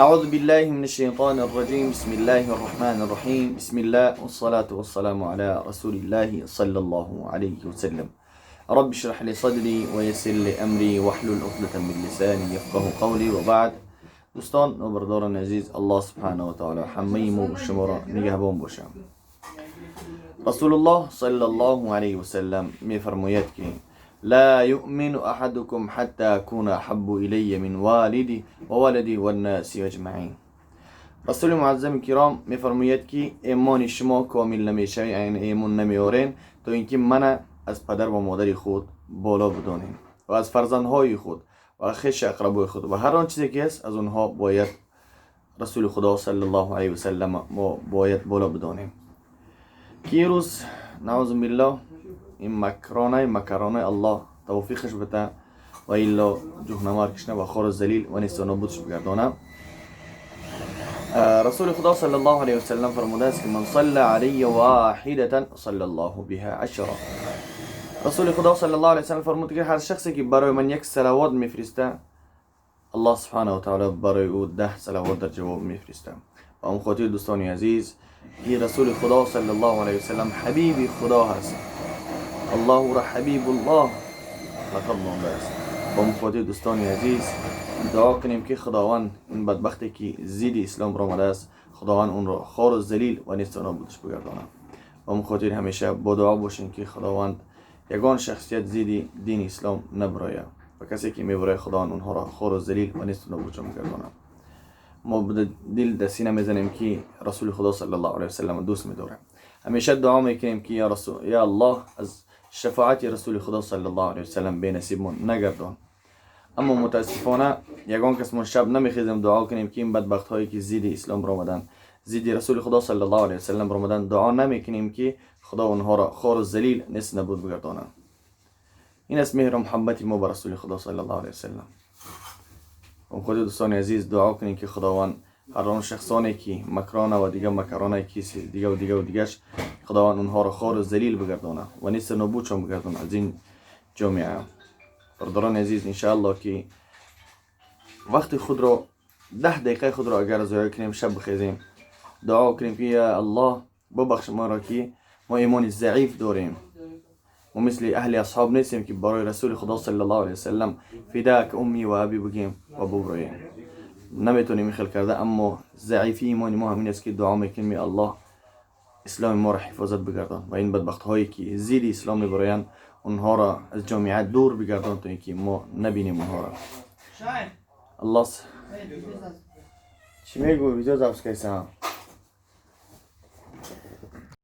أعوذ بالله من الشيطان الرجيم. بسم الله الرحمن الرحيم. بسم الله والصلاة والسلام على رسول الله صلى الله عليه وسلم. رب اشرح لي صدري ويسر لي أمري واحلل عقدة من لساني يفقه قولي. وبعد، دوستان و برادران عزیز، الله سبحانه و تعالی همه ما و شما را نگهبان باشه. رسول الله صلى الله عليه وسلم میفرماید که لا يؤمن أحدكم حتى أكون أحب إلي من والدي وولدي والناس أجمعين. رسول معظم کرام میفرماید که ایمان شما کامل نمیشه، یعنی ایمان نمیارین تا اینکه من از پدر و مادر خود بالا بدانیم و از فرزندهای خود و خویش اقربای خود و هر آن چیزی که است، از اونها باید رسول خدا صلی الله علیه وسلم ما باید بالا بدانیم. که روز نعوذ بالله این مکرانه مکرانه الله توفیقش بده و الا جهنم کشنه و خوار ذلیل و نیست و نابودش بگردانه. رسول خدا صلی الله علیه وسلم فرموده است که من صلى علي واحدة صلى الله بها عشرا. رسول خدا صلی الله علیه وسلم فرمود که هر شخصی که برای من یک صلوات میفرسته، الله سبحانه و تعالی برای او 10 صلوات در جواب میفرسته. و اون خاطر دوستان عزیز، این رسول خدا صلی الله علیه وسلم حبیب خدا هست. الله او را حبیب الله لقب مانده است. با اون خاطر دوستان عزیز، دعا کنیم که خداوند این بدبختی که ضد اسلام را آمده است، خداوند اون را خوار و ذلیل و نیست و نابودش بگردانه. و اون خاطر همیشه با دعا باشیم که خداوند یگان شخصیت ضد دین اسلام نبرایه و کسی که میبرایه، خداوند اونها را خوار و ذلیل و نیست و نابودشان بگردانه. ما به دل در سینه میزنیم که رسول خدا صلی الله علیه وسلم دوست میداریم. همیشه دعا میکنیم که یا رسول یا الله، از شفاعت رسول خدا صلی الله علیه وسلم بی نصیبمون نگردان. اما متاسفانه یگان کس ما شب نمیخیزیم دعا کنیم که این بدبخت هایی که ضد اسلام برآمدن، ضد رسول خدا صلی الله علیه وسلم برآمدن، دعا نمیکنیم که خدا اونها را خوار و ذلیل نیست نابود بگردانه. این است مهر و محبت ما به رسول خدا صلی الله علیه وسلم. و خود دوستان عزیز، دعا کنیم که خداوند هر آن شخصانی که مکرانه و دیگه مکرانه کسی دیگه و دیگه و دیگهش، خداوند اونها را خوار و ذلیل بگردانه و نیست نابودشان بگردانه از این جامعه. برادران عزیز، انشاءالله که وقت خود را، 10 دقیقه خود را اگر ضایع کنیم، شب بخیزیم دعا کنیم که یا الله، ببخش ما را که ما ایمان ضعیف داریم. ما مثل اهل اصحاب نیستیم که برای رسول خدا صلی الله علیه وسلم فداك أمي وأبي بگیم و ببرویم. نمیتونیم این خیل کرده، اما ضعیفی ایمان ما همین است که دعا میکنیم الله، اسلام ما را حفاظت بگردان و این بدبخت هایی که ضد اسلام میبراین، اونها را از جامعه دور بگردان تا اینکه ما نبینیم اونها را. الله چی میگو؟ ویدیو ضبط کیسم.